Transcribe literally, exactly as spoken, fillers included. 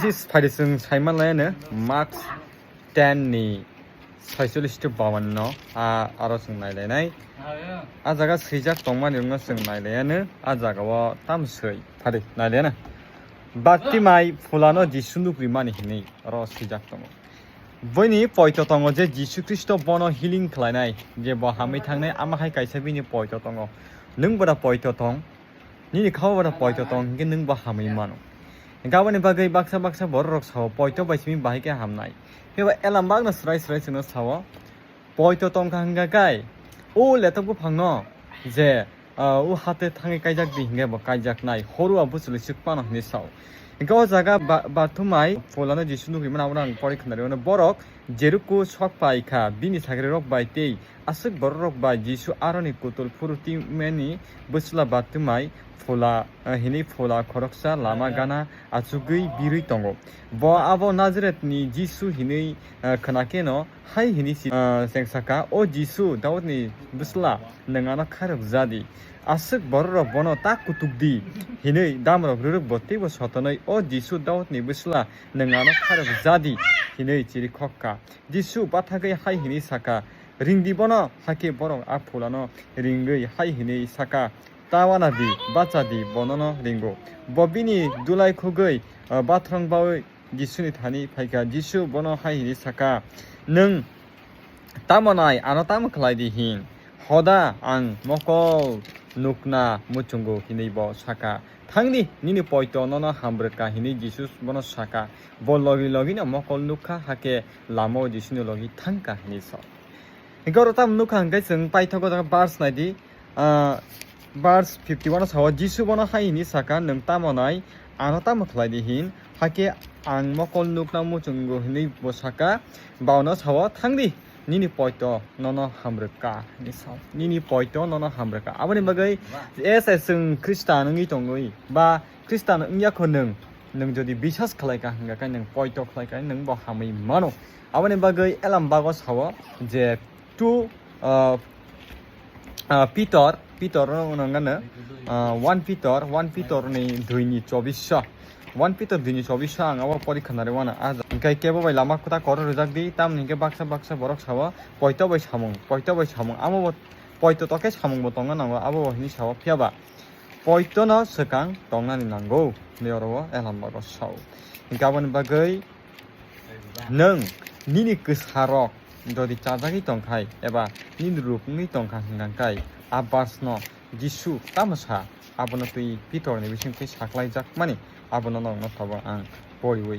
Sis phaidi chwng saima laiano March ten ni saicholish to bawan no, a, aro chwng nailainai. A jaga swijak tongmani rokno chwng nailaiano, a jaga o tam swi phaidi nailaiano. Bartimai phulano Jisu nukrimani hinwi oro swijak tongo. Boini poito tongo je Jisu Khristo bono healing khlainai, je bo hamwi thangnai, ama hai kaisa bini poito tongo. Nwng boda poito tong, nini khao boda poito tong, hinkhe nwng bo hamwi mano. Hinkhe aboni bagwi baksa baksa bororok sao, poito bai simi bahai khe hamnai. Phiya ba elam bagno swrai swrai chwngno sao, poito tongkha hwnkha khe, o letok buphangno je, ah, o hate thangwi kaijak di hinkhe bo kaijaknai, horua buchwlwi swk phano hinwi sao. Hinkhe o jaga ba-, Bartimai phulano Jisu nukrimano abono ang pori khwnarwi mano, borok Jeriko sok pai kha, bini sagrirok bai tei aswk bororok bai Jisu aroni kutul phuru twimani bwsla Bartimai phula, ah, hinwi phula khoroksa lama gana achugwi birwi tongo. Bo abo Nazaretni Jisu hinwi, ah, khwna kheno hai hinwi si-, ah, chengsaka, "O Jisu, Daudni bwsla, nwng ano khairok ja di." Aswk bororok bono ta kutuk di hinwi damrok rwrwk bo teibo sotonwi, "O Jisu, Daudni bwsla, nwng ano khairok ja di," hinwi chirikhok kha. Jisu bathagwi hai hinwi saka, "Ring di bono." Hakhe borok a phulano ringwi hai hinwi saka, "Ta wana di, bacha di, bo nono ringo." Bo bini dulai khugwi, ah, bathrwng bawi Jisuni thani phaikha. Jisu bono hai hinwi saka, "Nwng tamo nai, ano tamo khlai di hin? Hoda ang mokol nukna muchungo," hinwi bo saka. "Thang di, nini poito nono hamrwkha," hinwi Jisu bono saka. Bo logi logino mokol nukha, hakhe lamao Jisuni logi thangkha hinwi sa. Hinkhe oro tamo nukha hinkhe chwng paithago jaga verse nai di. Ah, verse fifty one o sao, Jisu bono hai hinwi saka, "Nwng tamo nai, ano tamo khlai di hin? Hakhe ang mokol nukna muchungo," hinwi bo saka. Baono sao, "Thang di, nini poito nono hamrwkha," hinwi sao. "Nini poito nono hamrwkha." Aboni bagwi S S chwng Khristan wngwi tongwi ba Khristan wngya kho nwng, nwng jodi bisas khlai kha hwnkha khe nwng poito khlai kha, nwng bo hamwi mano. Aboni bagwi elam bago sao je two, ah, ah, Pitor, Pitor no nangano, ah, one Pitor, one Pitor ni dui ni chobbish o, one Pitor dui ni chobbish o ang abo pori khwnarwi mano. Ah, hinkhe kebo bai lama kwtak koro rwjak di, tamni hinkhe baksa baksa borok sao, "Poito bai samung, poito bai samung." Amo bo poito tokhe samung bo tongna nango, abo bo hinwi sao. Phiya ba poitono swkang tongnani nango hinwi oro o elam bago sao. Hinkhe aboni bagwi nwng nini kwsarok jodi chajagwi tongkhai eba nini ruk wngwi tongkha hwnkha khe, a verse no Jisu tamo sa, abono twi Pitor ni bising twi saklaijakmani, abono nokno tabuk ang poriwi